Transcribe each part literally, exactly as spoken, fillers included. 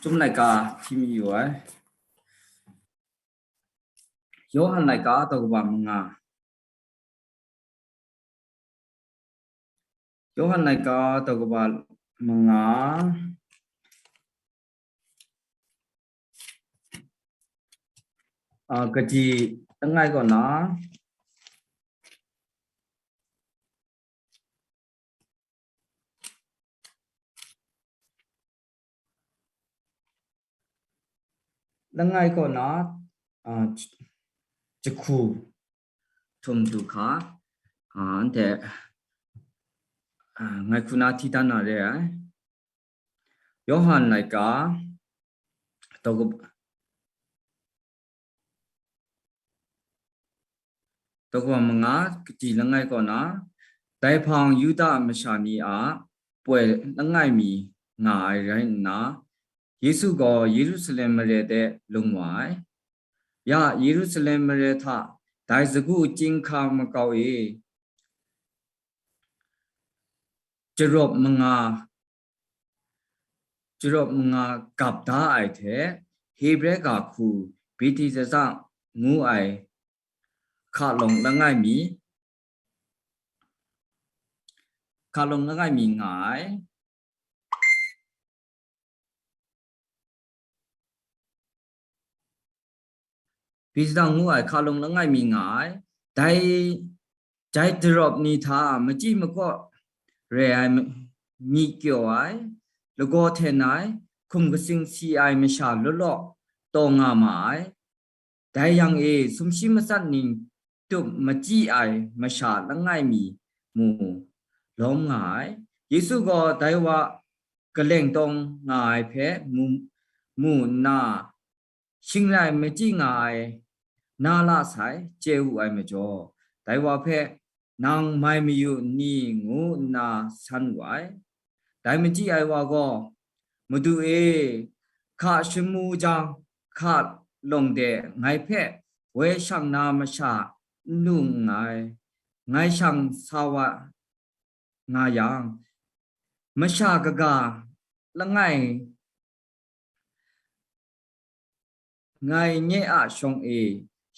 Chyum laika hti mayu ai. Yawhan laika daw kaba manga. Yawhan laika daw kaba manga. Ah, kaji langai kaw na. Langai kaw na, ah, jahku htum du hka, ah, anhte, ah, ngai hku na hti dan na re ai. Yawhan laika, daw kaba, daw kaba manga, kaji langai kaw na, dai hpang Yuda masha ni a poi langai mi nga ai rai nna, Yesu gaw Yerusalem mare de lung wa ai. Ya, Yerusalem mare hta dai sagu chyinghka makau e, jarawp manga, jarawp manga gap da ai hte, Hebre ga hku Betesda ngu ai hkalawng langai mi, hkalawng langai mi nga ai. Betesda ngu ai hkalawng langai mi nga ai. Dai, dai jarawp ni hta machyi makaw re ai, myi kyaw ai, lagaw hten ai, hkum katsing si ai masha law law taw nga ma ai. Dai yang e, sumshi matsat ning tup machyi ai masha langai mi mu lawm nga ai. Yesu gaw dai wa kaleng tawng nga ai hpe mu, mu nna, shing rai machyi nga ai na la sai, chye wu ai majaw, dai wa hpe, "Nang mai mayu ni?" ngu nna san wu ai. Dai machyi ai wa gaw, "Madu e, hka shamu jang, hka lawng de ngai hpe woi shang na masha n lu nngai, ngai shang sa wa nga yang, masha kaga langai ngai nye a shawng e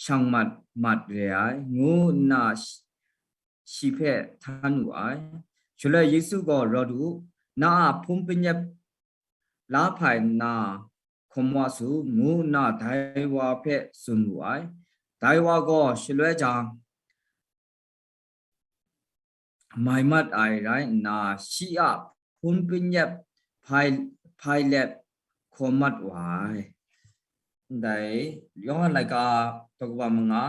shang mat mat re ai," ngu nna shi, shi hpe htan wu ai. Shaloi Yesu gaw, "Rawt u, na a hpun panyep la hpai nna hkawm wa su," ngu nna dai wa hpe tsun wu ai. Dai wa gaw shaloi jang, mai mat ai rai nna, shi a hpun panyep hpai, hpai let hkawm mat wa ai. Ndai Yawhan laika daw kaba manga,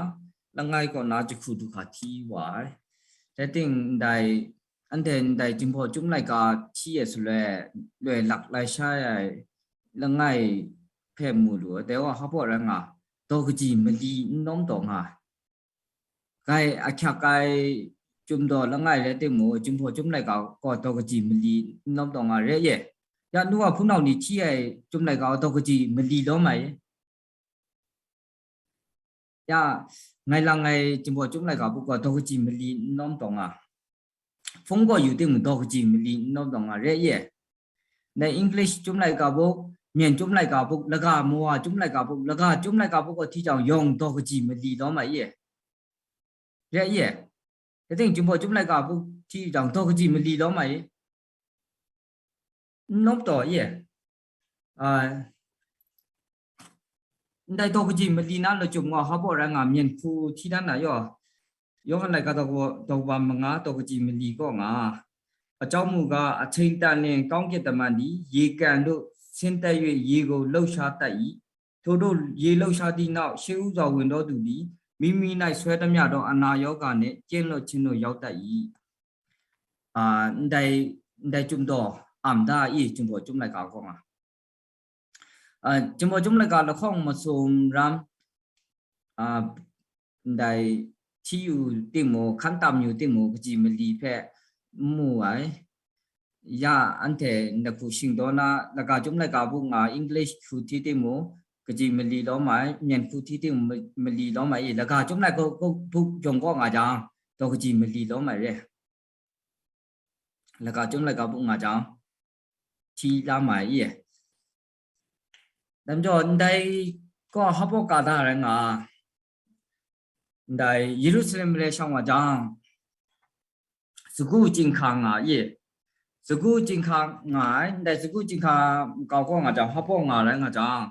langai kaw na jahku du hka hti wa ai. Dai ting ndai, anhte ndai Jinghpaw Chyum laika hti e shaloi, loi lak lai sha ai langai hpe mu lu ai. Dai wa hpa baw rai nga, daw kaji mali n lawm taw nga ai. Gai ahkyak ai Chyum daw langai rai timung, Jinghpaw Chyum laika gaw daw kaji mali n lawm taw nga re ye. Ya, nu wa hpunau ni hti ai Chyum laika gaw daw kaji mali lawm ai. Ya, ngai lang ai Jinghpaw Chyum laika buk gaw daw kaji mali n lawm taw nga. Hpung gaw yu timung, daw kaji mali n lawm taw nga re ye. Ndai English Chyum laika buk, Myen Chyum laika buk, laga Mawa Chyum laika buk, laga Chyum laika buk gaw hti jang yawng daw kaji mali lawm ai ye. Re ye. Dai ting Jinghpaw Chyum laika buk hti jang daw kaji mali lawm ai ye. N lawm taw ye. Ai, ndai daw kaji mali na lachyum gaw hpa baw rai nga, Myen hku hti dan na yaw. Yawhan laika daw, daw kaba manga, daw kaji mali kaw nga. အကြောင်းမူကား၊ အချိန်တန်လျှင် ကောင်းကင်တမန်သည် ရေကန်သို့ ဆင်းသက်၍ ရေကို လှုပ်ရှားတတ်၏။ ထိုသို့ ရေလှုပ်ရှားသည့်နောက် ရှေးဦးစွာ ဝင်တော်သူသည် မိမိ၌စွဲသမျှသော အနာရောဂါနှင့် ကင်းလွတ်ခြင်းသို့ ရောက်တတ်၏။ အာ၊ ndai, ndai Chyum daw, am da i, Jinghpaw Chyum laika kaw nga. Ah, Jinghpaw Chyum laika lahkawng masum ram, ah, ndai hti yu timung, hkan tam yu timung, kaji mali hpe n mu ai. Ya, anhte ndai hku shingdaw na, laga Chyum laika buk nga, English hku hti timung, kaji mali lawm ai, Myen hku hti timung, ma-, mali lawm ai, laga Chyum laika buk yawng kaw nga jang, daw kaji mali lawm ai re. Laga Chyum laika buk nga jang, hti la ma ai. Dai majaw, ndai gaw hpa baw ka da rai nga, ndai Yerusalem mare shang wa jang, sagu chyinghka nga ye, sagu chyinghka nga ai, ndai sagu chyinghka makau kaw nga jang, hpa baw nga rai nga jang,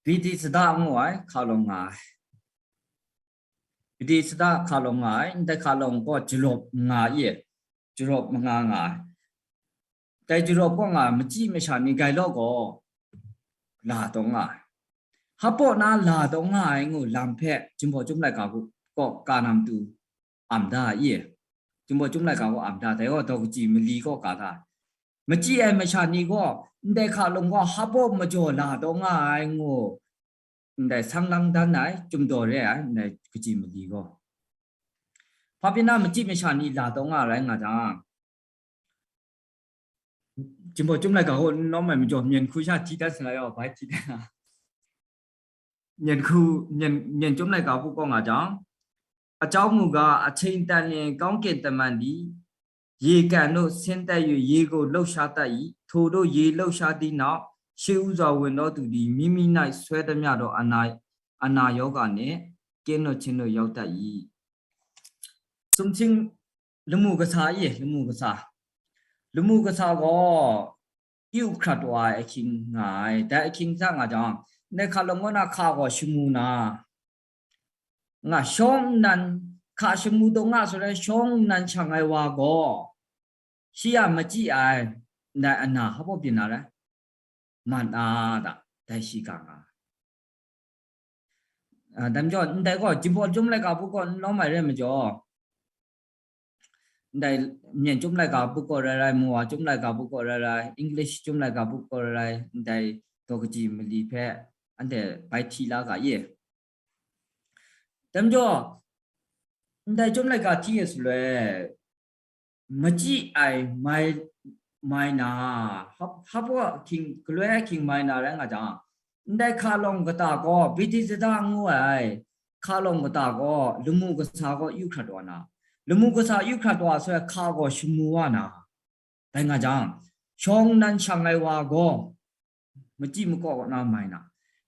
Bethesda ngu ai hka lawng nga ai. Bethesda hka lawng nga ai, ndai hka lawng gaw jarawp nga ye, jarawp manga nga ai. Dai jarawp kaw nga ai, machyi masha ni gai law gaw, la taw nga ai. Hpa baw na la taw nga ai ngu lam hpe, Jinghpaw Chyum laika kaw ka na matu am da i? Jinghpaw Chyum laika kaw am da, dai gaw daw kaji mali kaw ka da. Machyi ai masha ni gaw, ndai hka lawng gaw hpa baw majaw la taw nga ai ngu, ndai sang lang dan ai, chyum daw re ai, ndai kaji mali gaw. Hpa pyi na machyi masha ni la taw nga rai nga jang, Jinghpaw Chyum laika kaw n lawm ai majaw, myen hku sha hti dat sa la yaw, bai hti dat na. ညံ ခုညံ ညံ ကျုံးလိုက်ကာ ဘူးကောင်းငါကြောင့် အကြောင်းမူကား အချိန်တန်လျှင် ကောင်းကင်တမန်သည် ရေကန်သို့ ဆင်းသက်၍ ရေကို လှုပ်ရှားတတ်၏။ ထိုသို့ ရေလှုပ်ရှားသည့်နောက် ရှေ့ဦးစွာ ဝင်သောသူသည် မိမိ၌စွဲသမျှသော အနာ အနာရောဂါနှင့် ကင်းလွတ်ခြင်းသို့ ရောက်တတ်၏။ Sumsing lamu kasa ye, lamu kasa. Lamu kasa gaw, yu hkrat wa ai ahkying nga ai. Dai ahkying hta nga jang, ndai hka lawng kaw na hka gaw shamu na, nga shawng nnan, hka shamu taw nga sai rai shawng nnan shang ai wa gaw, shi a machyi ai, ndai ana hpa baw byin na rai? Mat na da, dai shi ga nga. A, dai majaw, ndai gaw, Jinghpaw Chyum laika bu gaw n lawm ai rai majaw, ndai Myen Chyum laika bu gaw rai rai, Mawa Chyum laika bu gaw rai rai, English Chyum laika bu gaw rai rai, ndai daw kaji mali hpe anhte bai hti la ga ye. Dai majaw, ndai Chyum laika hti e shaloi, machyi ai mai, mai na, hpa, hpa baw ahkying, galoi ahkying mai na rai nga jang, ndai hka lawng kata gaw, Bethesda ngu ai hka lawng kata gaw, lamu kasa gaw yu hkrat wa na, lamu kasa yu hkrat wa sai hka gaw shamu wa na, dai nga jang, shawng nnan shang ai wa gaw, machyi makaw na mai na,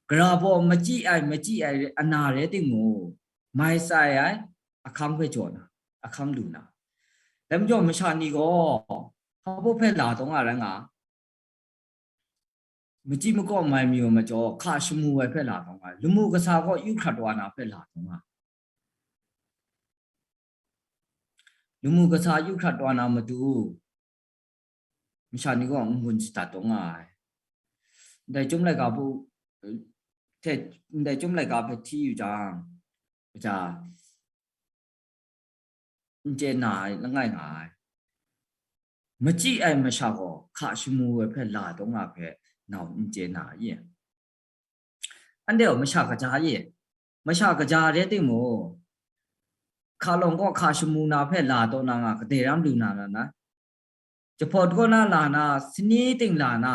gara baw machyi ai, machyi ai ana rai timung, mai sai ai, ahkang hpe jaw na, ahkang lu na. Dai majaw masha ni gaw, hpa baw hpe la taw nga rai nga, machyi makaw mai mayu majaw, hka shamu ai hpe la taw nga, lamu kasa gaw yu hkrat wa na hpe la taw nga. Lamu kasa yu hkrat wa na matu, masha ni gaw n-gun shadat taw nga ai. Ndai Chyum laika bu, hte, ndai Chyum laika hpe hti yu jang, kaja, n chye na ai langai nga ai. Machyi ai masha gaw hka shamu ai hpe la taw nga hpe nau n chye na ye. Anhte gaw masha kaja ye, masha kaja rai timung, hka lawng kaw hka shamu na hpe la taw na nga, kadai ram lu na na na, jahpawt kaw na la na, sani ting la na,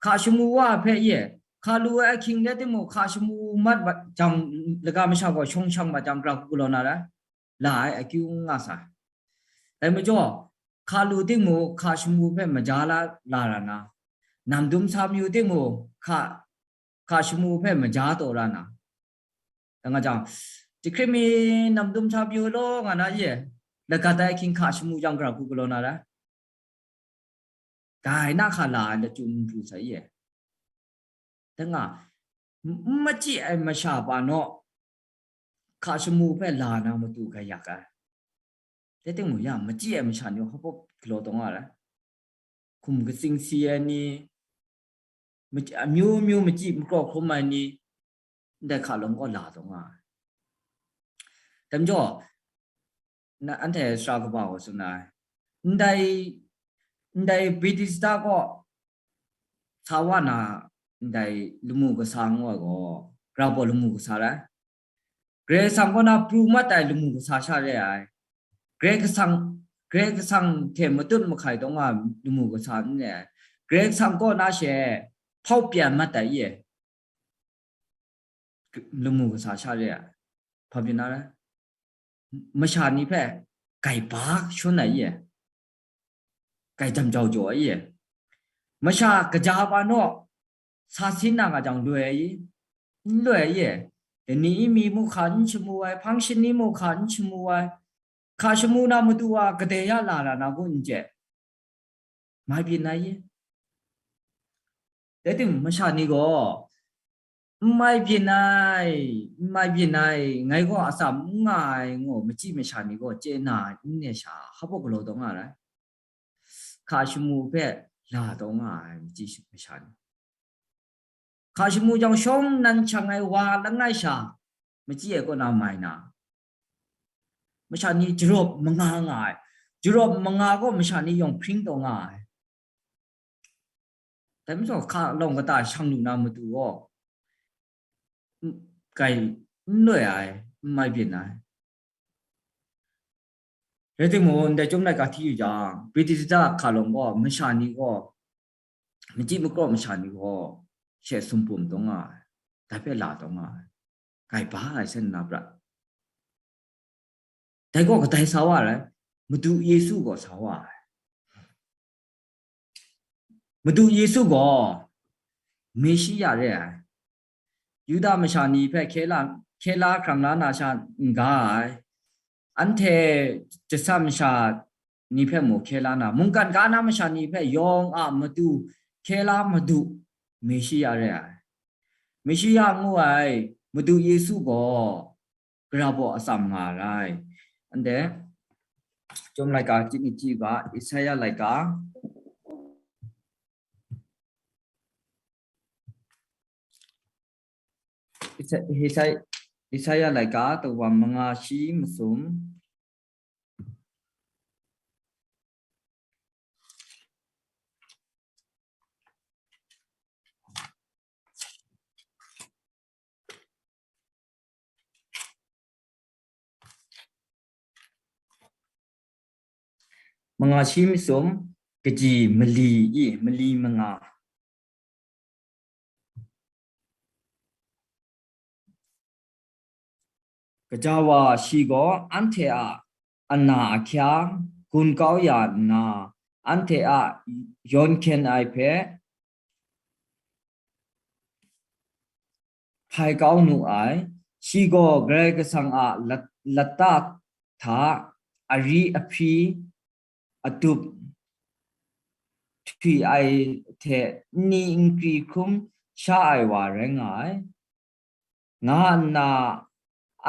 hka shamu wa hpe ye, hka lu ai ahkying rai timung, hka shamu mat jang, laga masha gaw shawng shang mat jang, gara hku galaw na rai? La ai, akyu n nga sa. Dai majaw, hka lu timung, hka shamu hpe maja la, la ra na, nam dum sa mayu timung, hka, hka shamu hpe maja taw ra na. Dai nga jang, jahkrit mi nam dum sa mayu law nga na ye, lagat ai ahkying hka shamu jang, gara hku galaw na rai? Dai na hka la ai lachyum n pru sai ye. Dai nga, n machyi ai masha pa naw, hka shamu hpe la na matu gaya ai. Dai timung ya, machyi ai masha ni hpa baw galaw taw nga ai. Hkum katsing si ai ni, machyi, amyu myu machyi makraw hkrum ai ni, ndai hka lawng kaw la taw nga ai. Dai majaw, na, anhte sara kaba gaw tsun ai, ndai, ndai Bethesda kaw sa wa na, ndai lamu kasa ngu ai gaw, gara baw lamu kasa rai? Karai Kasang kaw na pru mat ai lamu kasa sha re ai. Karai Kasang, Karai Kasang hte matut mahkai taw nga ai lamu kasa n re ai. Karai Kasang kaw na she hpau pyan mat ai ye. Lamu kasa sha re ai. Hpa byin na rai? Masha ni hpe gai ba shun ai ye. Gai jam jau jaw ai ye. Masha kaja ba naw, sa sin na nga jang loi ai i? N loi ai i? Dai ni mi mung hka n shamu ai, hpang shani mung hka n shamu ai, hka shamu na matu wa kadai ya la ra na gun n chye? Mai byin ai i? Dai ting masha ni gaw, "N mai byin ai, n mai byin ai, ngai gaw atsam n nga ai," ngu machyi masha ni gaw chye na n ne sha, hpa galaw taw nga ai? Hka shamu hpe la taw nga ai machyi masha ni. Hka shamu jang shawng nnan shang ai wa langai sha, machyi ai kaw na mai na, masha ni jarawp manga nga ai. Jarawp manga gaw masha ni yawng hpring taw nga ai. Dai majaw, hka lawng kata shang lu na matu gaw, n-, kai n loi ai, n mai byin ai. Rai timung, ndai chyum laika hti yu jang, Petesda hka lawng gaw, masha ni gaw, machyi makraw masha ni gaw, she sumpum taw nga ai, dai hpe la taw nga ai, kai ba ai sai nna prat. Dai gaw kadai sa wa ai? Madu Yesu gaw sa wa ai. Madu Yesu gaw Meshiya re ai. Yuda masha ni hpe hkye la, hkye la hkrang la na sha n-ga ai. Anhte Jasa masha ni hpe mung hkye la na, mungkan ga na masha ni hpe yawng a Madu hkye la Madu Meshiya re ai. Meshiya ngu ai Madu Yesu gaw gara baw atsam nga ai. Anhte Chyum laika chyi ni chyi ga, Isaya laika. Isa-, Isai-, Isaya laika, daw wa manga shi masum. Manga shi masum, kaji mali i, mali manga. Kaja wa shi gaw anhte a ana ahkya gun kau ya nna, anhte a yawn hkyen ai hpe hpai kau nu ai. Shi gaw Karai Kasang a lat-, lata hta ari ahpri adup htwi ai hte nni nkri hkrum sha ai wa rai nga ai, nga nna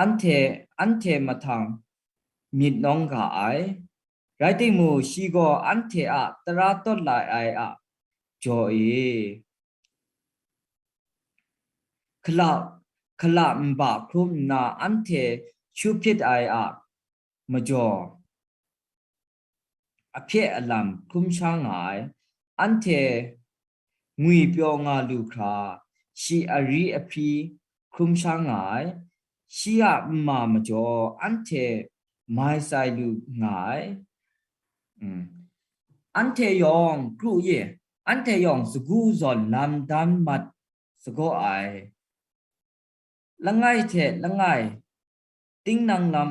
anhte, anhte mahtang myit nawng ga ai. Rai timung, shi gaw anhte a tara tawt lai ai a jaw e, hkala, hkala nba hkrum nna anhte shu hpyit ai a majaw, ahpye alam hkrum sha nga ai. Anhte ngwi pyaw nga lu hkra, shi ari ahpri hkrum sha nga ai. Shi a nma majaw anhte mai tsai lu nga ai. Mm. Anhte yawng kru ye, anhte yawng sagu zawn lam dan mat sagaw ai. Langai hte langai tingnang lam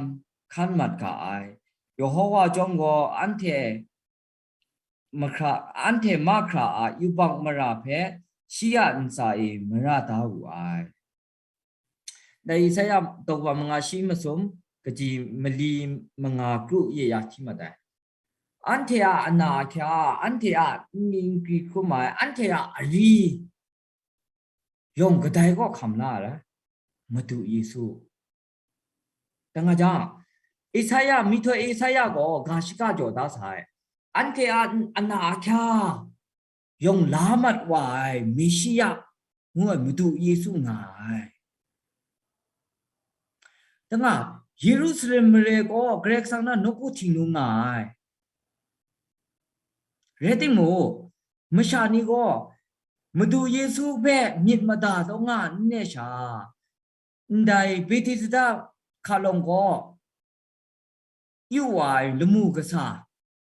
hkan mat ga ai. Yehova chyawm gaw anhte mahkra, anhte mahkra a yubak mara hpe shi a ntsa e mara da wu ai. Dai Isaya daw wa manga shi masum, kaji mali manga kru ye ya hti mat ai. Anhte a ana ahkya, anhte a nni nkri hkrum ai, anhte a ari yawng kadai kaw hkam la ai? Madu Yesu. Dang a jang, Isaya, myihtoi Isaya gaw ga shaka jaw da sai. Anhte a ana ahkya yawng la mat wa ai Meshiya ngu ai Madu Yesu nga ai. Dang a, Yerusalem mare gaw Karai Kasang na nawku htingnu nga ai. Rai timung, masha ni gaw Madu Yesu hpe myit mada taw nga n ne sha, ndai Betesda hkalawng gaw yu wa ai lamu kasa,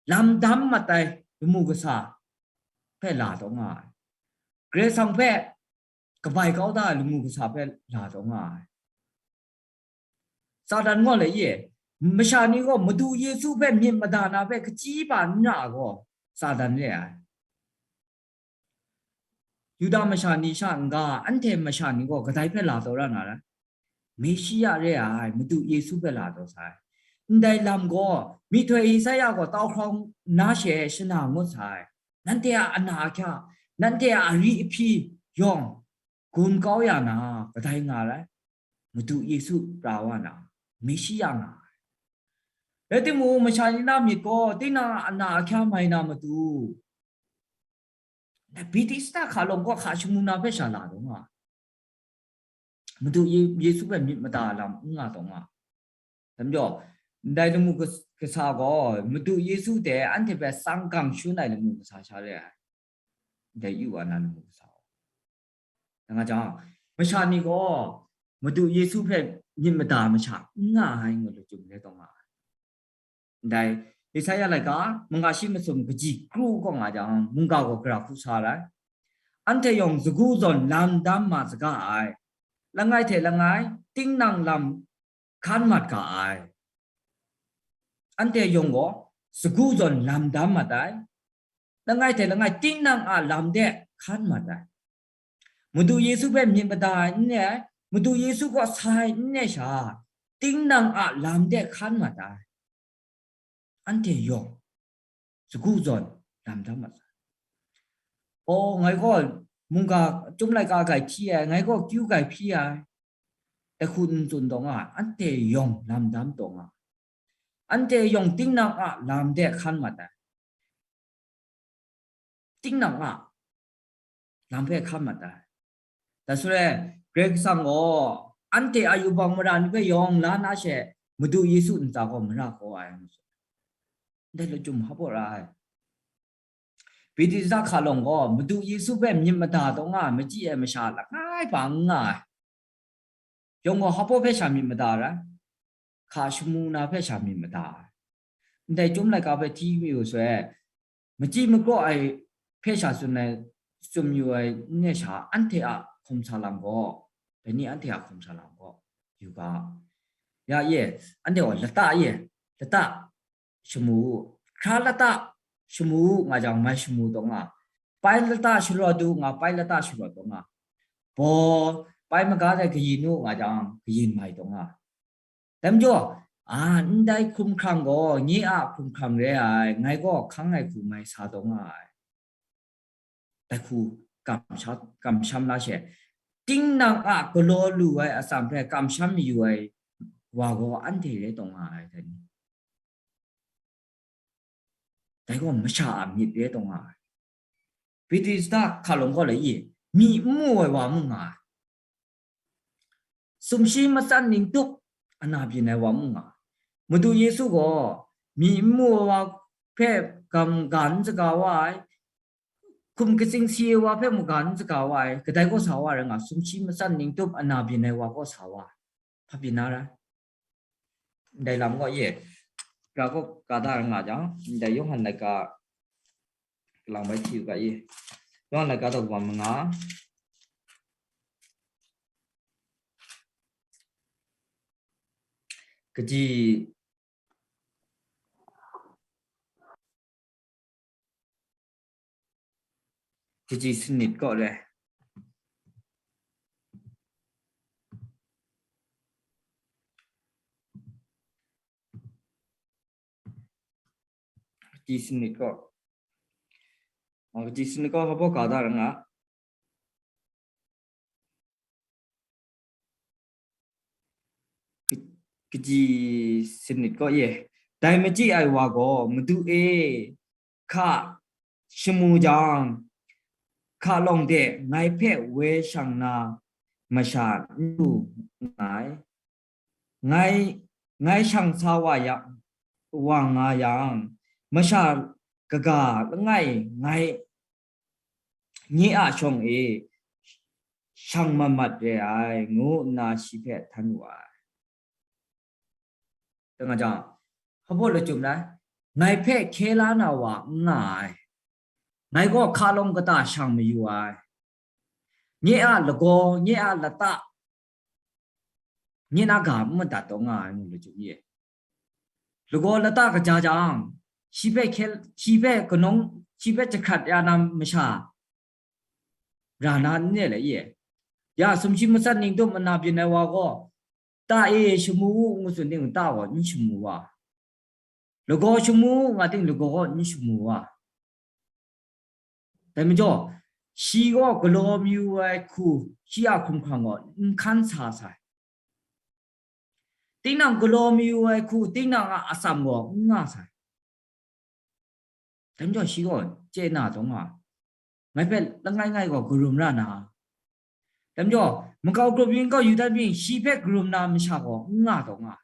lam dam mat ai lamu kasa hpe la taw nga ai. Karai Kasang hpe kabai kau da ai lamu kasa hpe la taw nga ai. Satan gaw le ye, masha ni gaw Madu Yesu hpe myit mada na hpe kachyi pa n ra gaw, Satan re ai. Yuda masha ni sha n-ga, anhte masha ni gaw kadai hpe la taw ra na rai? Meshiya re ai Madu Yesu hpe la taw sai. Ndai lam gaw, myihtoi Isaya gaw tau hkrawng na she shana ngut sai. Nanhte a ana ahkya, nanhte a ari ahpyi yawng gun kau ya na, kadai nga rai? Madu Yesu pra wa na, Meshiya nga ai. Rai timung, masha ni na myit gaw, tinang a ana ahkya mai na matu, Bethesda hka lawng gaw hka shamu na hpe sha la taw nga. Madu Ye-, Yesu hpe myit mada lam n nga taw nga. Dai majaw, ndai lamu kas-, kasa gaw, Madu Yesu hte anhte hpe tsang gang shun ai lamu kasa sha re ai. Ndai yu wa na lamu kasa gaw. Dai nga jang, masha ni gaw, Madu Yesu hpe myit mada masha n nga ai ngu lu chyum re taw nga ai. Ndai, Isaya laika, manga shi masum kaji kru kaw nga jang, mungga gaw gara hku sa ai. Anhte yawng sagu zawn lam dam ma saga ai. Langai hte langai, tinang lam hkan mat ga ai. Anhte yawng gaw, sagu zawn lam dam mat ai. Langai hte langai, tinang a lam de hkan mat ai. Madu Yesu hpe myit mada ai n re ai, Madu Yesu kaw sa ai n re sha, tinang a lam de hkan mat ai. Anhte yawng, sagu zawn lam dam mat sai. Aw, ngai gaw mungga, Chyum laika gai hti ai, ngai gaw kyu gai hpyi ai, dai hku n tsun taw nga ai, anhte yawng lam dam taw nga ai. Anhte yawng tinang a lam de hkan mat ai. Tinang a lam hpe hkan mat ai. Dai shaloi, Karai Kasang gaw, anhte a yubak mara ni hpe yawng la na she, Madu Yesu ntsa gaw mara kau ai, ngu tsun. Ndai lachyum hpa baw ra ai. Bethesda hka lawng gaw, Madu Yesu hpe myit mada taw nga ai, machyi ai masha langai hpa n nga ai. Yawng gaw hpa baw hpe sha myit mada ra ai, hka shamu na hpe sha myit mada ai. Ndai Chyum laika hpe hti mayu sai, machyi makraw ai hpe sha tsun ai, tsun yu ai n re sha, anhte a hkum sa lam gaw, dai ni anhte a hkum sa lam gaw, yu ga. Ya ye, anhte gaw lata ye, lata shamu u, hkra lata shamu u nga jang, mai shamu taw nga, pai lata sharawt u nga, pai lata sharawt taw nga, baw, pai maga de kayin u nga jang, kayin mai taw nga. Dai majaw, a, ndai hkum hkrang gaw nye a hkum hkrang re ai, ngai gaw hkang ai hku mai sa taw nga ai. Dai hku kamsham, kamsham la she, tinang a galaw lu ai atsam hpe kamsham mayu ai wa gaw anhte re taw nga ai, dai ni. Dai gaw masha a myit re taw nga ai. Bethesda hka lawng gaw lai i, myi n mu ai wa mu nga ai. Sumshi matsan ning tup ana byin ai wa mu nga ai. Madu Yesu gaw myi n mu ai wa hpe gam ga n saga wa ai, hkum katsing si ai wa hpe mungga n saga wa ai, kadai kaw sa wa rai nga, sumshi matsan ning tup ana byin ai wa kaw sa wa ai, hpa byin na rai. Ndai lam gaw ye, ga kaw ga da nga jang, ndai Yawhan laika, kalang bai hti u ga ye, Yawhan laika daw kaba manga, kaji Kaji sanit kaw re. Kaji sanit kaw. Oh, kaji sanit kaw hpa baw ga da ra nga. Ka-, kaji sanit kaw ye. Dai machyi ai wa gaw, Madu e, hka shamu jang, hka lawng de ngai hpe woi shang na masha n lu nngai. Ngai, ngai shang sa wa yang, wa nga yang, masha kaga langai ngai nye a shawng e shang mat mat re ai, ngu nna shi hpe htan wu ai. Dai nga jang, hpa baw lachyum lai, ngai hpe hkye la na wa n nga ai, ngai gaw hka lawng kata shang mayu ai, nye a lagaw, nye a lata, nye na ga n madat taw nga ai, ngu lachyum ye. Lagaw lata kaja jang, shi hpe hkye, shi hpe kanawng, shi hpe jahkrat ya na masha, ra na n re le ye. Ya sumshi matsat ning tum mana byin ai wa gaw, ta e shamu u ngu tsun ting ta gaw n shamu wa. Lagaw shamu u nga ting lagaw gaw n shamu wa. Dai majaw, shi gaw galaw mayu ai hku shi a hkumhkrang gaw n hkan sa sai. Tinang galaw mayu ai hku tinang a atsam gaw n nga sai. Dai majaw shi gaw chye na taw nga, ngai hpe langai ngai gaw karum ra na. Dai majaw, makau grup yin kau yu dat mying shi hpe karum na masha gaw n nga taw nga.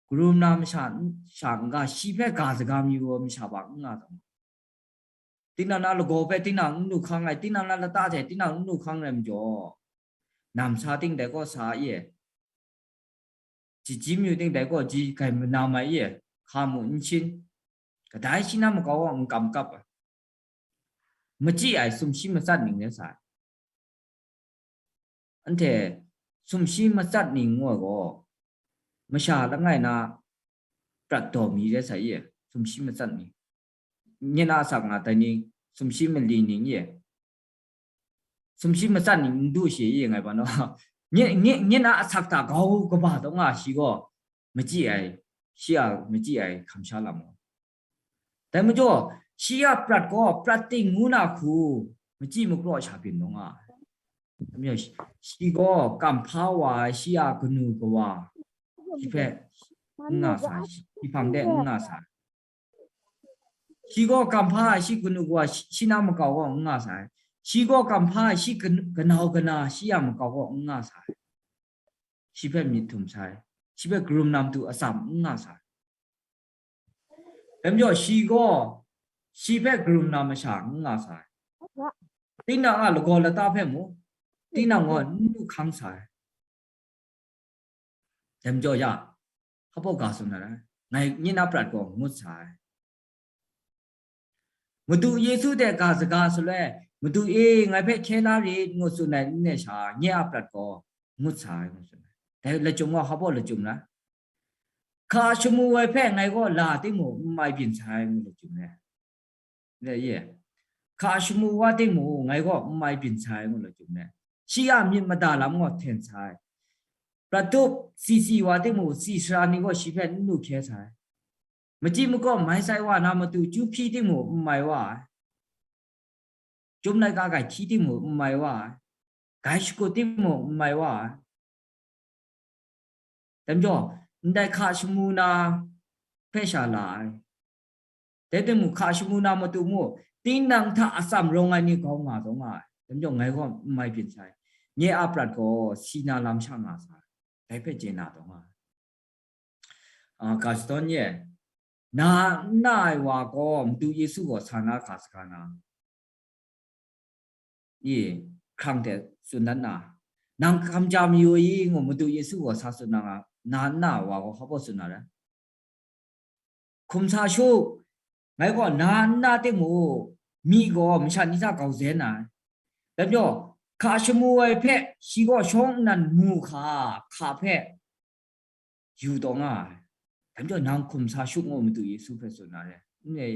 Karum na masha sha n ga shi hpe ga saga mi wa masha ba n nga taw nga. Tinang na lagaw hpe tinang n lu hkang ai, tinang na lata hte tinang n lu hkang rai majaw, namsa ting dai kaw sa ye, jijim yu ting dai kaw ji gai manam ai ye, hka mu n shin, kadai shi na makau gaw n kam kap ai, machyi ai sumshi matsat ning rai sa ai. Anhte sumshi matsat ning ngu ai gaw, masha langai na prat daw mi rai sa ye, sumshi matsat ning, nye na asak nga tai ning, sumshi mali ning ye, sumshi matsat ning n du shi ye ngai ba naw, nye nye nye na asak hta grau kaba taw nga shi gaw, machyi ai, shi a machyi ai hkam sha lam gaw. Dai majaw, shi a prat gaw prat ting ngu na hku, machyi makraw sha byin taw nga ai. Dai majaw, shi gaw kamhpa wa ai shi a kanu kawa, shi hpe n nga sa, shi hpang de n nga sa. Shi gaw kamhpa ai shi kanu kawa, shi shi na makau gaw n nga sa ai. Shi gaw kamhpa ai shi kan- kanau kana shi a makau gaw n nga sa ai. Shi hpe myit htum sai, shi hpe karum na matu atsam n nga sai. Dai majaw, shi gaw shi hpe karum na masha n nga sai. Tinang a lagaw lata hpe mu, tinang gaw n lu hkang sai. Dai majaw ya, hpa ga tsun na rai, ngai nye na prat gaw ngut sai. Madu Yesu de ga saga saloi, Madu e, ngai hpe hkye la rit, ngu tsun ai n re sha, nye a prat gaw ngut sa ai, ngu tsun ai. Dai lachyum gaw hpa lachyum rai? Hka shamu ai hpe ngai gaw la timung n mai byin sai, ngu lachyum rai. Re ye, hka shamu wa timung ngai gaw n mai byin sai, ngu lachyum rai. Shi a myit mada lam gaw hten sai. Prat tup si si wa timung, si sara ni gaw shi hpe n lu hkye sai. Machyi makaw mai sai wa na matu chyu hpyi timung n mai wa ai. Chyum laika gai hti timung n mai wa ai. Gai shakut timung n mai wa ai. Dai majaw, ndai hka shamu na hpe sha la ai. Dai timung, hka shamu na matu mu, tinang hta atsam rawng ai ni grau nga taw nga ai. Dai majaw, ngai gaw n mai byin sai. Nye a prat gaw si na lam sha nga sa ai. Dai hpe chye na taw nga ai. A, ga shadawn ye, na n na ai wa gaw Madu Yesu gaw sa na hka saga na, i, hkrang hte tsun dan na, nang hkam ja mayu i, ngu Madu Yesu gaw sa tsun na nga, na n na ai wa gaw hpa baw tsun na rai? Hkum sa shu, ngai gaw na n na timung, myi gaw masha ni hta grau zen ai. Dai majaw, hka shamu ai hpe shi gaw shawng nnan mu hka, hka hpe yu taw nga ai. Dai majaw, nang hkum sa shu, ngu Madu Yesu hpe tsun na re, n re?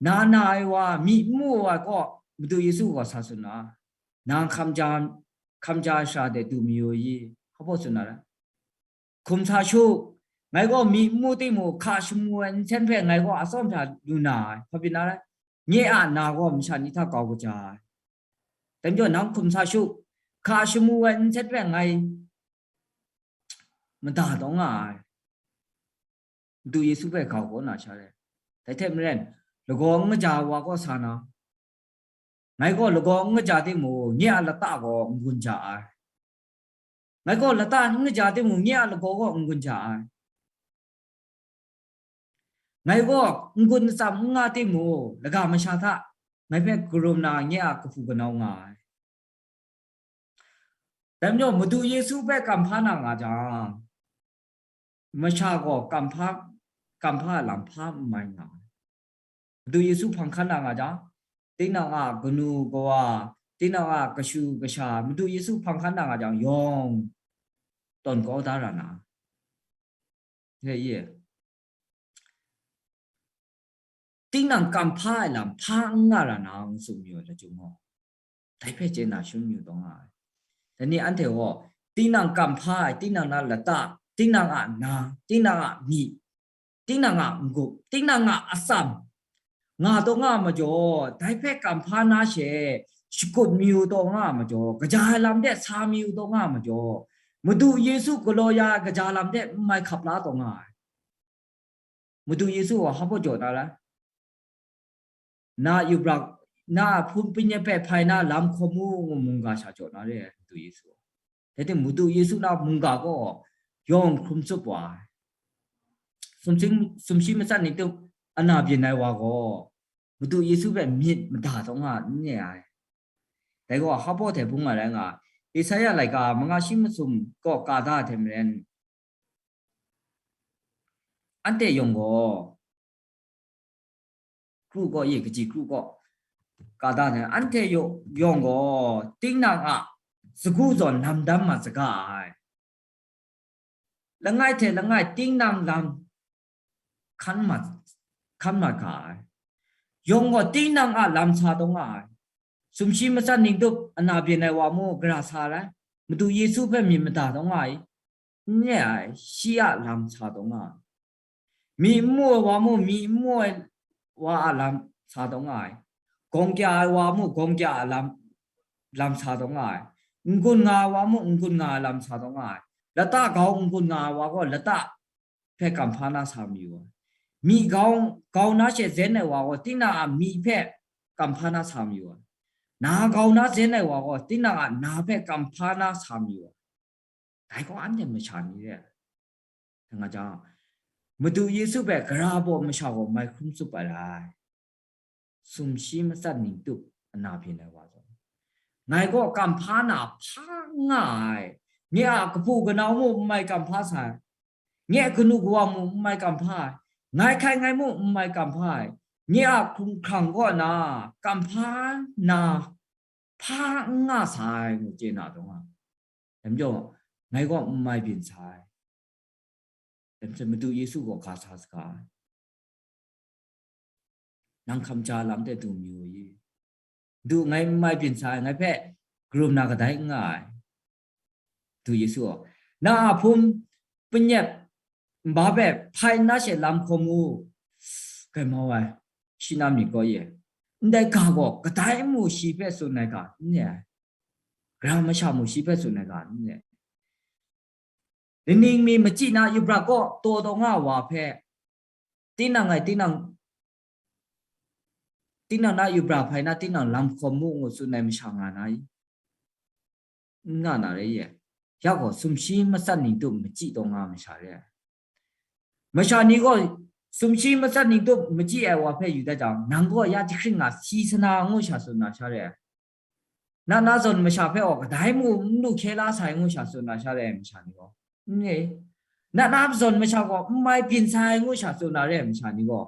Na na ai wa, myi n mu ai wa gaw, Madu Yesu gaw sa tsun na, nang hkam ja, hkam ja ai sara de du mayu i, hpa baw tsun na rai? Hkum sa shu, ngai gaw myi n mu timung, hka shamu ai nsen hpe ngai gaw atsawm hta lu na ai, hpa byin na rai? Nye a na gaw masha ni hta grau kaja ai. Dai majaw, nang hkum sa shu, hka shamu ai nsen hpe ngai mada taw nga ai. Madu Yesu hpe grau kaw na sha re. Dai hte maren, lagaw n kaja ai wa gaw sa na, ngai gaw lagaw n kaja timung, nye a lata gaw n-gun ja ai. Ngai gaw lata n kaja timung, nye a lagaw gaw n-gun ja ai. Ngai gaw n-gun atsam n nga timung, laga masha hta ngai hpe karum na nye a kahpu kanau nga ai. Dai majaw, Madu Yesu hpe kamhpa na nga jang, masha gaw kamhpa, kamhpa a lam hpa n mai nga ai. Madu Yesu hpang hkan na nga jang, tinang a kanu kawa, tinang a kashu kasha, Madu Yesu hpang hkan na nga jang, yawng tawn kau da ra na. Re ye. Tinang kamhpa ai lam hpa n nga ra na, ngu tsun mayu ai lachyum gaw, Dai hpe chye na shangun yu taw nga ai. Dai ni anhte gaw, tinang kamhpa ai, tinang na lata, tinang a na, tinang a myi, tinang a n-gup, tinang a atsam, nga taw nga ai majaw, dai hpe kamhpa na she, shakut mayu taw nga ai majaw, kaja ai lam de sa mayu taw nga ai majaw, Madu Yesu galaw ya ai kaja lam de n mai hkap la taw nga ai. Madu Yesu gaw hpa baw jaw na ra? Na yubra, na hpun panyet hpe hpai na lam hkawm u ngu mungga sha jaw na re ai Madu Yesu. Dai ting Madu Yesu na mungga gaw yawng hkrum tsup wa ai. Sumsing, sumshi matsat ning tup ana byin ai wa gaw, Madu Yesu hpe myit mada taw nga n re ai. Dai gaw hpa baw hte bung nga rai nga, Isaya laika manga shi masum kaw ka da ai hte maren, anhte yawng gaw, kru kaw, ye kaji kru kaw, ka da ai, anhte yaw-, yawng gaw, tinang a sagu zawn lam dam mat saga ai. Langai hte langai tinang lam hkan mat, hkan mat ga ai. Yawng gaw tinang a lam sa taw nga ai. Sumshi matsat ning tup ana byin ai wa mung gara sa ai. Madu Yesu hpe myit mada taw nga ai. N re ai, shi a lam sa taw nga ai. Myi n mu ai wa mung, myi n mu ai wa a lam sa taw nga ai. Gawng kya ai wa mung, gawng kya a lam, lam sa taw nga ai. N-gun nga ai wa mung, n-gun nga ai lam sa taw nga ai. Lata grau n-gun nga ai wa gaw, lata hpe kamhpa na sa mayu ai. Myi grau, grau na she zen ai wa gaw, tinang a myi hpe kamhpa na sa mayu ai. Na grau na zen ai wa gaw, tinang a na hpe kamhpa na sa mayu ai. Dai gaw anhte masha ni re ai. Dai nga jang, Madu Yesu hpe gara baw masha gaw mai hkrum tsup ai rai. Sumshi matsat ning tup ana byin ai wa zawn, ngai gaw kamhpa na hpa nga ai. Nye a kahpu kanau mung n mai kamhpa sai, nye a kanu kawa mung n mai kamhpa ai, ngai hkai ngai mung n mai kamhpa ai, nye a hkrung hkrang kaw na kamhpa na hpa n nga sai ngu chye na taw nga. Dai majaw, ngai gaw n mai byin sai. Dai majaw, Madu Yesu gaw ga sa saga ai. Nang hkam ja lam de du mayu i? Du, ngai n mai byin sai, ngai hpe karum na kadai n nga ai. Du Yesu gaw, na a hpun panyep nba hpe hpai nna she lam hkawm u. Grai mau ai, shi na myit gaw ye. Ndai ga gaw kadai mu shi hpe tsun ai ga n re ai. Gara masha mu shi hpe tsun ai ga n re ai. Nining mi machyi na yubra kaw taw taw nga wa hpe, tinang ngai, tinang, tinang na yubra hpai na, tinang lam hkawm mu ngu tsun ai masha nga na i? N nga na re ye. Ya gaw, sumshi matsat ning tup machyi taw nga masha re ai. Masha ni gaw, sumshi matsat ning tup machyi ai wa hpe yu dat jang, nang gaw ya jahkring nga si sana ngu sha tsun na sha re ai. Na na zawn masha hpe gaw kadai mu n lu hkye la sai ngu sha tsun na sha re ai masha ni gaw, n re. Na na zawn masha gaw n mai byin sai ngu sha tsun na re ai masha ni gaw,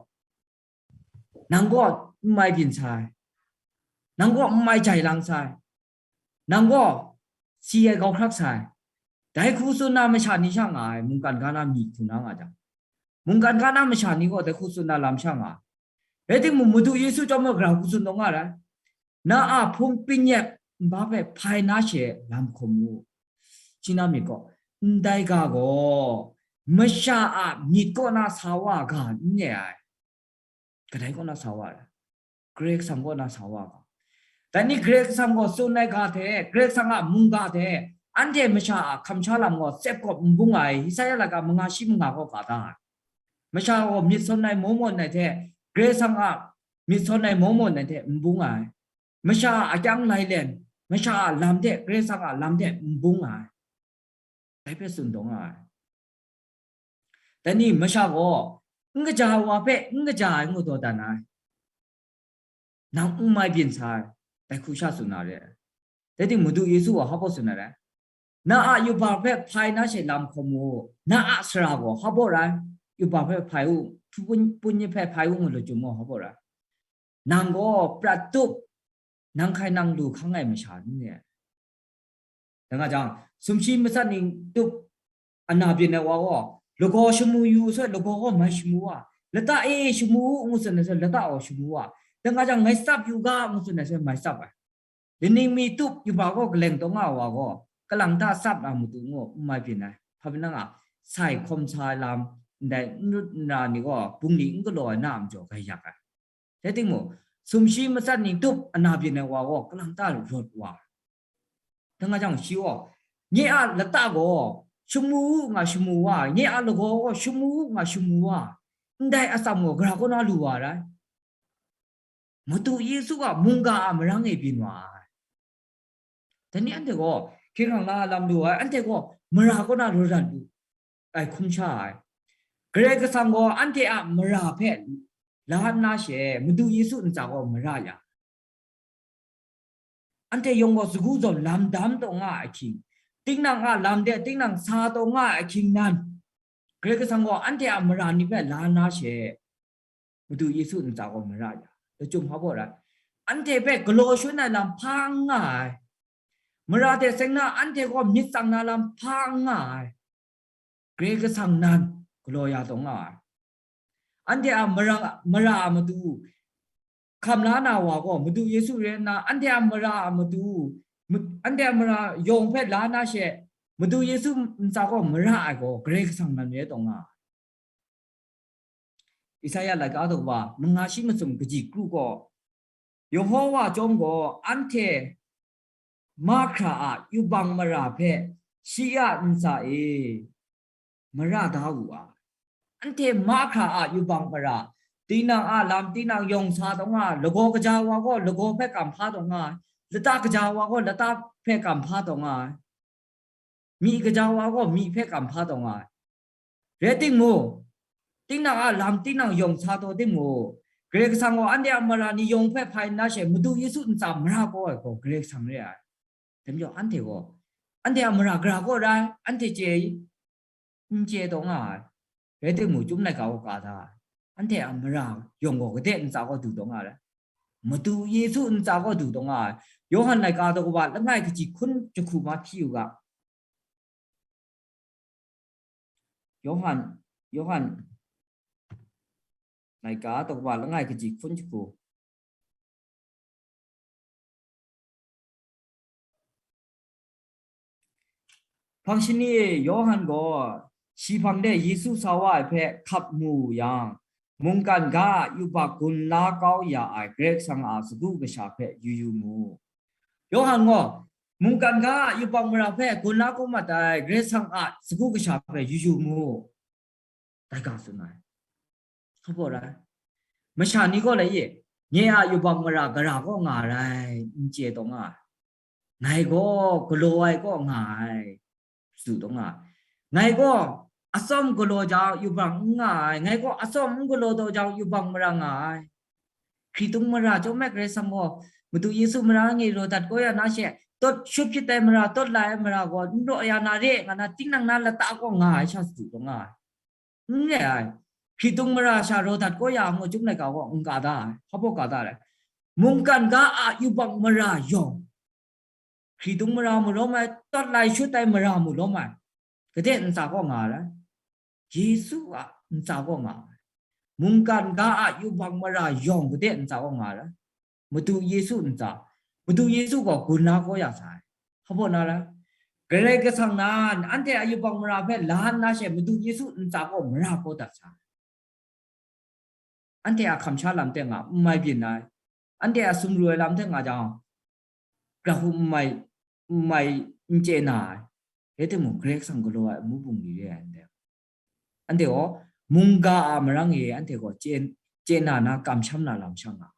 nang gaw n mai byin sai, nang gaw n mai jai lang sai, nang gaw si ai gau hkrak sai, dai hku tsun na masha ni sha nga ai, mungkan ga na myi hku na nga jang, mungkan ga na masha ni gaw dai hku tsun na lam sha nga ai. Rai timung, Madu Yesu chyawm gaw gara hku tsun taw nga rai, na a hpung pyinyep nba hpe hpai na she lam hkawm mu. Shi na myit gaw, ndai ga gaw masha a myit kaw na sa wa ga n re ai. Kadai kaw na sa wa ai? Karai Kasang kaw na sa wa ga. Dai ni Karai Kasang gaw tsun ai ga hte, Karai Kasang a mungga hte, anhte masha a hkamsha lam gaw tsep kawp n bung ai, Isaya laika manga shi manga gaw ga da ai. Masha gaw myit sawn ai maw mawn ai hte, Karai Kasang a myit sawn ai maw mawn ai hte n bung ai. Masha a akyang lailen, masha a lam hte, Karai Kasang a lam hte n bung ai. Dai hpe tsun taw nga ai. Dai ni masha gaw, n kaja ai wa hpe n kaja ai ngu taw dan ai. Nang n mai byin sai, dai hku sha tsun na re ai. Dai ting Madu Yesu gaw hpa baw tsun na re ai. Na a yuba hpe hpai na she lam hkawm mu, na a sara gaw hpa baw rai, yuba hpe hpai u, pun, pun ni hpe hpai u ngu lachyum gaw hpa baw rai. Nang gaw prat tup, nang hkai nang lu hkang ai masha ni ne? Dai nga jang, sumshi matsat ning tup ana byin ai wa gaw, lagaw shamu yu sai, lagaw gaw mai shamu wa, lata e shamu u ngu tsun ai sai, lata gaw shamu wa, dai nga jang, mai tsap yu ga ngu tsun ai sai, mai tsap ai. Laning mi tup yup a gaw kaleng taw nga wa gaw, kalang ta tsap na matu ngu n mai byin ai. Hpa pyi nang a, sai hkawm sa ai lam, ndai n lut n ra ni gaw, bungli n galaw ai na a majaw gaiyak ai. Rai timung, sumshi matsat ni tup ana byin ai wa gaw, kalang ta rawt wa. Dang nga jang, shi gaw, nye a lata gaw, shamu u nga shamu wa, nye a lagaw gaw, shamu u nga shamu wa, ndai atsam gaw, gara kaw na lu wa rai. Madu Yesu a mungga a marang e byin wa ai. Dai ni anhte gaw, hkying hkrang la lam lu ai, anhte gaw mara kaw na rawt lu ai hkum sha ai. Karai Kasang gaw anhte a mara hpe la nna she, Madu Yesu ntsa gaw mara ya. Anhte yawng gaw sagu zawn lam dam taw nga ai ahkying, tinang a lam de tinang sa taw nga ai ahkying nan, Karai Kasang gaw anhte a mara ni hpe la na she, Madu Yesu ntsa gaw mara ya. Lachyum hpa baw rai. Anhte hpe galaw shangun ai lam hpa n nga ai. Mara hte seng na anhte gaw myit tsang na lam hpa n nga ai. Karai Kasang nan galaw ya taw nga ai. Anhte a mara, mara a matu hkam la na wa gaw, Madu Yesu rai nna, anhte a mara a matu, ma-, anhte a mara yawng hpe la na she, Madu Yesu ntsa gaw mara ai gaw, Karai Kasang nan rai taw nga ai. Isaya laika daw wa, manga shi masum kaji kru gaw, Yehowa chyawm gaw anhte mahkra a yubak mara hpe shi a ntsa e mara da wu ai. Anhte mahkra a yubak mara, tinang a lam, tinang yawng sa taw nga ai, lagaw kaja wa gaw lagaw hpe kam hpa taw nga ai, lata kaja wa gaw lata hpe kam hpa taw nga ai, myi kaja wa gaw myi hpe kam hpa taw nga ai. Rai timung, tinang a lam, tinang yawng sa taw timung, Karai Kasang gaw anhte a mara ni yawng hpe hpai nna she, Madu Yesu ntsa mara kau ai gaw Karai Kasang re ai. Dai majaw anhte gaw, anhte a mara gara kaw rai, anhte chye i? N chye taw nga ai. Rai timung, Chyum laika gaw ka da ai. Anhte a mara yawng gaw gade ntsa gaw du taw nga ai. Madu Yesu ntsa gaw du taw nga ai. Yawhan laika daw wa langai kaji hkun jahku ma hti u ga. Yawhan, Yawhan laika daw wa langai kaji hkun jahku. Hpang shani e Yawhan gaw shi hpang de Yesu sa wa ai hpe hkap mu wu yang, mungkan ga a yubak gun la kau ya ai Karai Kasang a sagu kasha hpe yu yu mu. Yawhan gaw, mungkan ga a yubak mara hpe gun la kau mat ai Karai Kasang a sagu kasha hpe yu yu mu. Dai ga tsun ai. Hpa baw rai. Masha ni gaw lai e, nye a yubak mara gara kaw nga rai, n chye taw nga ai. Ngai gaw galaw ai kaw nga ai, tsun taw nga ai. Ngai gaw atsawm galaw jang yubak n nga ai, ngai gaw atsawm n galaw taw jang yubak mara nga ai. Hkritung mara chyawm ai Karai Kasang gaw, Madu Yesu mara ngi raw dat kau ya na she, tawt shut hpyit ai mara, tawt lai ai mara gaw, n raw ya na re nga na, tinang na lata kaw nga ai sha tsun taw nga ai. N re ai. Hkritung mara sha raw dat kau ya ngu Chyum laika gaw n ka da ai. Hpa baw ka da ai. Mungkan ga a yubak mara yawng, hkritung mara mu lawm ai, tawt lai shut ai mara mu lawm ai, gade ntsa kaw nga ai. Yesu a ntsa kaw nga ai. Mungkan ga a yubak mara yawng gade ntsa kaw nga ai. Madu Yesu ntsa, Madu Yesu gaw gun la kau ya sa ai. Hpa baw na rai? Karai Kasang nan anhte a yubak mara hpe la nna she, Madu Yesu ntsa gaw mara kau dat sa ai. Anhte a hkam sha lam hte nga n mai byin ai, anhte a sumru ai lam hte nga jang, grahku n mai, n mai, n chye na ai. Rai timung, Karai Kasang galaw ai amu bungli re ai anhte. Anhte gaw mungga a marang e anhte gaw chye, chye na na kamsham na lam sha nga ai.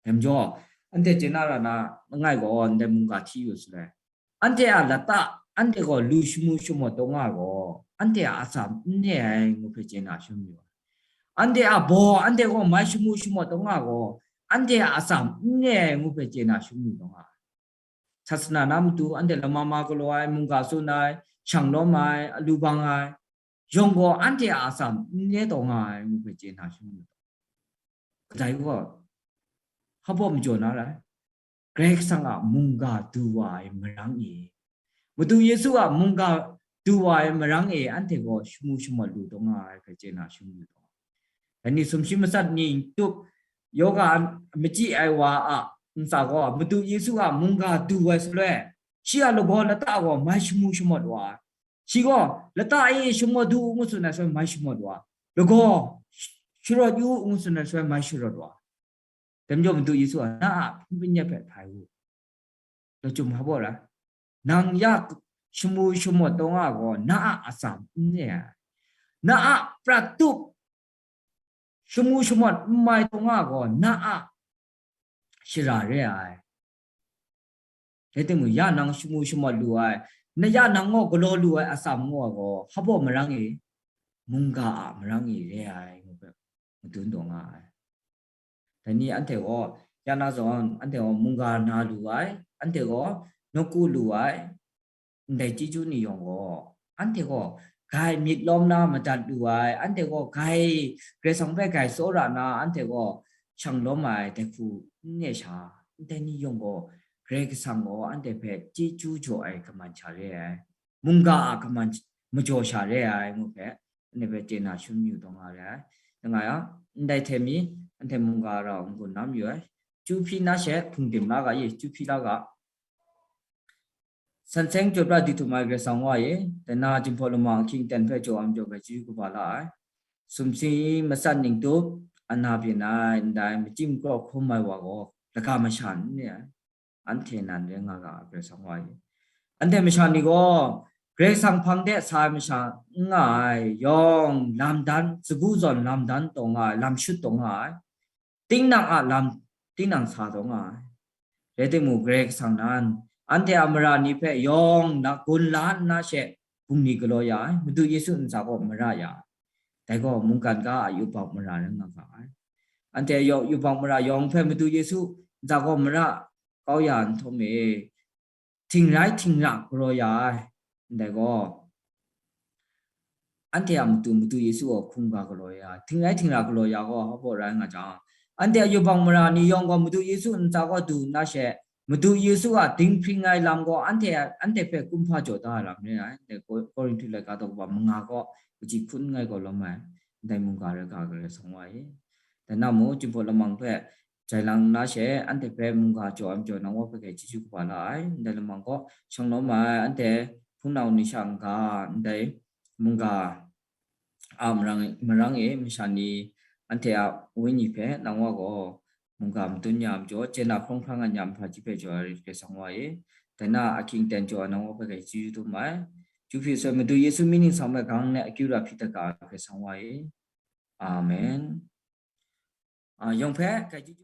Dai majaw, anhte chye na ra na langai gaw ndai mungga hti yu sa ai. Anhte a lata, anhte gaw lu shamu shamawt taw nga gaw, anhte a atsam n re ai ngu hpe chye na shangun yu ai. Anhte a baw, anhte gaw mai shamu shamawt taw nga gaw, anhte a atsam n re ai ngu hpe chye na shangun yu taw nga ai. Sasana na matu anhte lama ma galaw ai, mungga tsun ai, shang lawm ai, alu bang ai, yawng gaw anhte a atsam n re taw nga ai ngu hpe chye na shangun yu taw. Kadai gaw, hpa baw majaw na rai? Karai Kasang a mungga du wa ai marang e, Madu Yesu a mungga du wa ai marang e, anhte gaw shamu shamawt lu taw nga ai hpe chye na shangun yu taw. Dai ni sumshi matsat ni tup, yoga machyi ai wa a ntsa gaw Madu Yesu a mungga du ai shaloi, shi a lagaw lata gaw mai shamu shamawt wa ai. Shi gaw lata e shamu du ngu tsun ai shaloi mai shamawt wa ai. Lagaw sharawt yu ngu tsun ai shaloi mai sharawt wa ai. Dai majaw Madu Yesu a, na a hpung panyat hpe hpai u. Lachyum hpa baw ra. Nang ya shamu shamawt taw nga gaw, na a atsam n re ai. Na a prat tup shamu shamawt n mai taw nga gaw, na a shara re ai. Rai timung, ya nang shamu shamawt lu ai, na ya nang gaw galaw lu ai atsam ngu ai gaw, hpa baw marang e, mungga a marang e re ai, ngu hpe madun taw nga ai. Dai ni anhte gaw, ya na zawn, anhte gaw mungga na lu ai, anhte gaw nawku lu ai, ndai chyeju ni yawng gaw, anhte gaw grai myit lawm na madat lu ai, anhte gaw grai Karai Kasang hpe grai tsawra na, anhte gaw shang lawm ai dai hku n re sha, ndai ni yawng gaw Karai Kasang gaw anhte hpe chyeju jaw ai kaman sha re ai, mungga a kaman majaw sha re ai ngu hpe, anhte hpe chye na shangun yu taw nga re ai. Langai a, ndai hte mi, anhte mungga rau n-gun na mayu ai. Chyu hpyi na she, hpungdim la ga ye, chyu hpyi la ga. San seng chyawt pra di htum ai Karai Kasang wa e, dai na Jinghpaw Lamang ahkying ten hpe jaw ai majaw hpe chyeju kaba la ai. Sumsing matsat ning tup, ana byin ai, ndai machyi makraw hkrum ai wa gaw, laga masha n re ai. Anhte nan rai nga ga ai Karai Kasang wa e. Anhte masha ni gaw, Karai Kasang hpang de sa ai masha n nga ai, yawng lam dan, sagu zawn lam dan taw nga ai, lam shut taw nga ai, tinang a lam, tinang sa taw nga ai. Rai timung, Karai Kasang nan, anhte a mara ni hpe yawng na gun la nna she, bungli galaw ya ai, Madu Yesu ntsa gaw mara ya ai. Dai gaw mungkan ga a yubak mara rai nga ga ai. Anhte yawng, yubak mara yawng hpe Madu Yesu ntsa gaw mara kau ya nhtawm e, htingrai htingra galaw ya ai. Ndai gaw, anhte a matu Madu Yesu gaw hkungga galaw ya ai. Htingrai htingra galaw ya gaw, hpa baw rai nga jang, anhte a yubak mara ni yawng gaw Madu Yesu ntsa gaw du nna she, Madu Yesu a dinghpring ai lam gaw anhte, anhte hpe kumhpa jaw da ai lam re ai. Ndai Ko-, Korinhtu laika daw kaba manga gaw kaji hkun n-gai gaw lawm ai, ndai mungga rai ga Karai Kasang wa e. Dai na mung, Jinghpaw Lamang hpe jai lang nna she, anhte hpe mungga jaw ai majaw, nang wa hpe grai chyeju kaba la ai. Ndai lamang gaw, shang lawm ai, anhte hpunau ni sha n-ga, ndai mungga a marang, marang e masha ni, anhte a wenyi hpe nang wa gaw mungga madun ya ai majaw, chye na hkrawng hkra nga nya ai hpa ji hpe jaw ai Karai Kasang wa e. Dai na ahkying ten jaw ai nang wa hpe grai chyeju dum ai. Chyu hpyi sai, Madu Yesu mying ningsang hpe gang nna akyu ra hpyi dat ga ai Karai Kasang wa e. Amen. A, yawng hpe grai chyeju.